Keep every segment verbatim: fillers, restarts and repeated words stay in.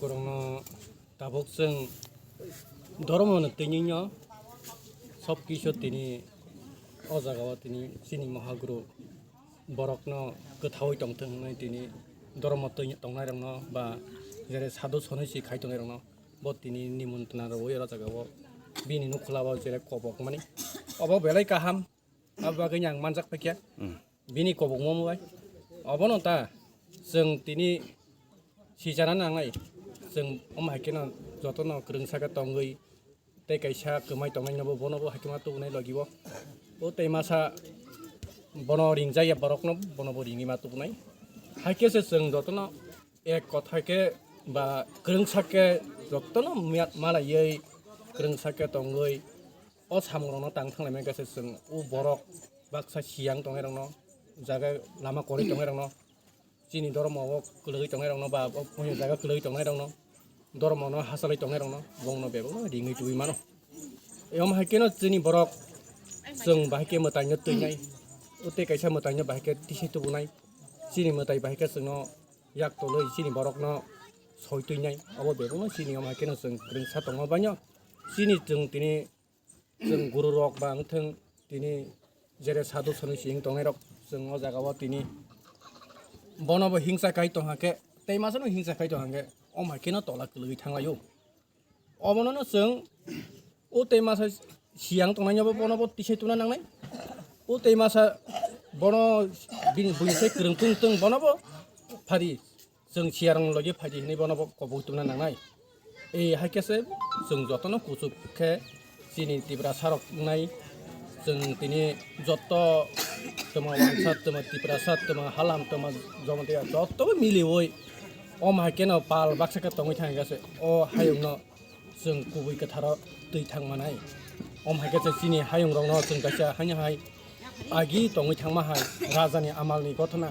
Borokno tabuk chwng dhormo no twiwi no sob kisu tini o jaga o tini chini Mahaguru borokno kwthaui tongthwng hwnwi tini dhormo twi tongnai rokno ba jere sadhu sonoi si khai tongnai rokno bo tini nimantana rwui o jaga o bini nukhwla o jere kobok mani obo belai kaham. Abo bagwi ang manjak paikha. Bini kobokma bai. Obono ta chwng tini sijana nangnai. Chwng omo hai kheno jotono kwrwngsa khe tongwi tei kaisa kwmai tongnai nobo bono bo hai khema tubunai logi bo. O tei masa bono ringjak ya borokno bono bo ringwi ma tubunai. Hai khe se chwng jotono ek kotha khe ba kwrwngsa khe jotono miya-, malaiwi kwrwngsa khe tongwi o samungrokno tang thanglaimani khe se chwng o borok baksa siyang tongnai rokno jaga lama kwrwi tongnai rokno chini dhormo o kwlwgwi tongnai rokno ba o punya jaga kwlwgwi tongnai rokno dhormo no hachalwi tongnai rokno bongno bebakno ringwi tubui mano. Eyom hai kheno chini borok chwng bahai khe mwtaino twinai o tei kaisa mwtaino bahai khe tisai tubunai chini mwtai bahai khe chwngno yak tolwi chini borokno soi twinai obo bebakno chini yom hai kheno chwng kwrwngsa tongma baino chini chwng tini chwng guru rok ba wngthwng tini jere sadhu soni siyeng tongnai rok chwng o jaga o tini bono bo hingsa kai tong hakhe tei masa no hingsa kai tong hakhe o hai kheno tola kwlwgwi thanglaio. Obono no chwng o tei masa siyang tongnai no bo bono bo tisai tuna nangnai. O tei masa bono bini buini sai kwrwng tong tong bono bo phari chwng siyarong logi phaidi hinwi bono bo koboi tuna nangnai. E hai khe se chwng jotono kuchuk khe chini Tiprasa rok wngnai chwng tini joto tongma Wansa tongma Tiprasa tongma Halam tongma Jamatia jotobo miliwi omo hai kheno pal baksa khe tongwi thangkha se o hayungno chwng kubui kwtharo twi thang manai. Omo hai khe se chini hayungrokno chwng kaisa haino hai agi tongwi thangma hai rajani amalni gothona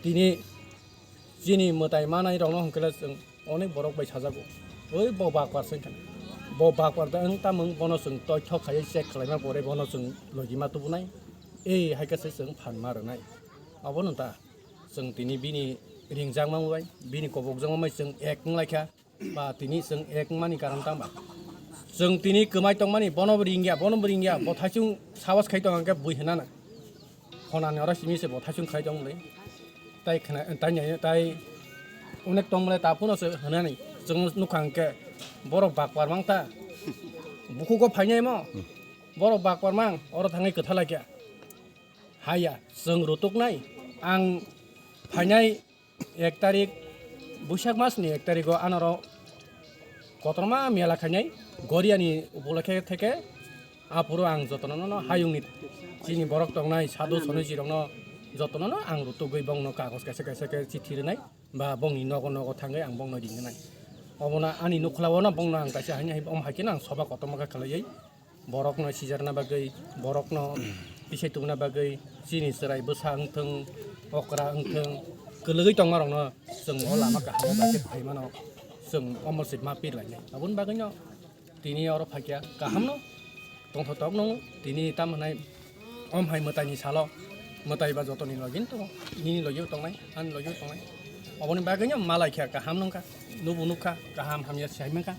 tini chini mwtai manai rokno hwnkhe le chwng onek borok bai sajago. Oi bo bakpar se wngkha. Bo bakpar da wng tamung bono chwng toithok khaiwi check khlaima pore bono chwng logima tubunai. Ei hai khe se chwng phan ma rwnai. Abono ta chwng tini bini ringjakma bai bini kobokjakma bai chwng ek wng lai kha. Ba tini chwng ek wngmani karon tang ba? Chwng tini kwmai tongmani bono bo ringya, bono bo ringya, bo thaisung sawas khai tong hwnkhe bui hwnana. Khonani oro simi se bo thaisung khai tong le. Tai khna, tai nai, tai onek tong le ta phano se hwnani. Chwng nukha hwnkhe borok bakpar mang ta. Bukhugo phainai mo. Borok bakpar mang, oro thangwi kwtha lai kha. Haya, chwng rutuk nai. Ang phainai ek tarik, Buisak mas ni ek tarik o anoro kotorma mela khainai, Goria ni upolokhe theke aphuru ang jotono no hayung ni chini borok tongnai sadhu sonuji rok no jotono no ang rutugwi bongno kagoj kaisa kaisa khe chithi rwnai ba bongni nogo nogo thangwi ang bongno ringnai. Obono ani nukhwla o no bongno ang kaisa haini hai, omo hai khe no ang soba kotorma khe khlaiwi. Borokno sijarna bagwi, borokno tisai tubuna bagwi, chini chwrai bwsa wngthwng, okra wngthwng, kwlwgwi tongmarokno chwng o lama kaham o bai khe phaimano chwng omo se ma pir lainai. Aboni bagwino tini oro phaikha kahamno tongthotok nung tini tamo hwnai om hai mwtaini salo. Mwtai ba jotoni logi no tongo, nini logi o tongnai, ani logi o tongnai. Oboni bagwi no malai kha kaham nungkha, nubu nukha kaham hamya sai mankha.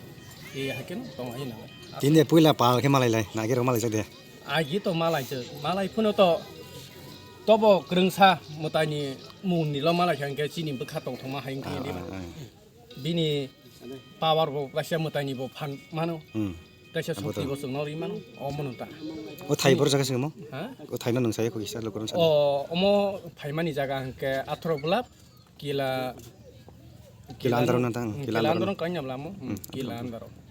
E hai khe no tong hai nang. Tini puila pal khe malai lai, nagi rok malai jak de. Agi to malai se, malai phano to tobo kwrwngsa mwtaini mungni lo malai kha hwnkhe chini bwkha tong thangma hai wngkhe Ah, de. Ah, ah. Bini power bo kaisa mwtaini bo phan mano. Hmm. Kaisa Abo to. Shakti bo chwngno ri mano. O mono ta. O thai bor jaga se mo? Ha? O thai no nung sai ko kisa lokor sa. O omo phaimani jaga hwnkhe Athro Bulap, Kila, Kila Andaro na tang, hmm, Kila Kila Andaro. Andaro kanya blamo. Hmm, Hmm, Kila Andaro. Andaro.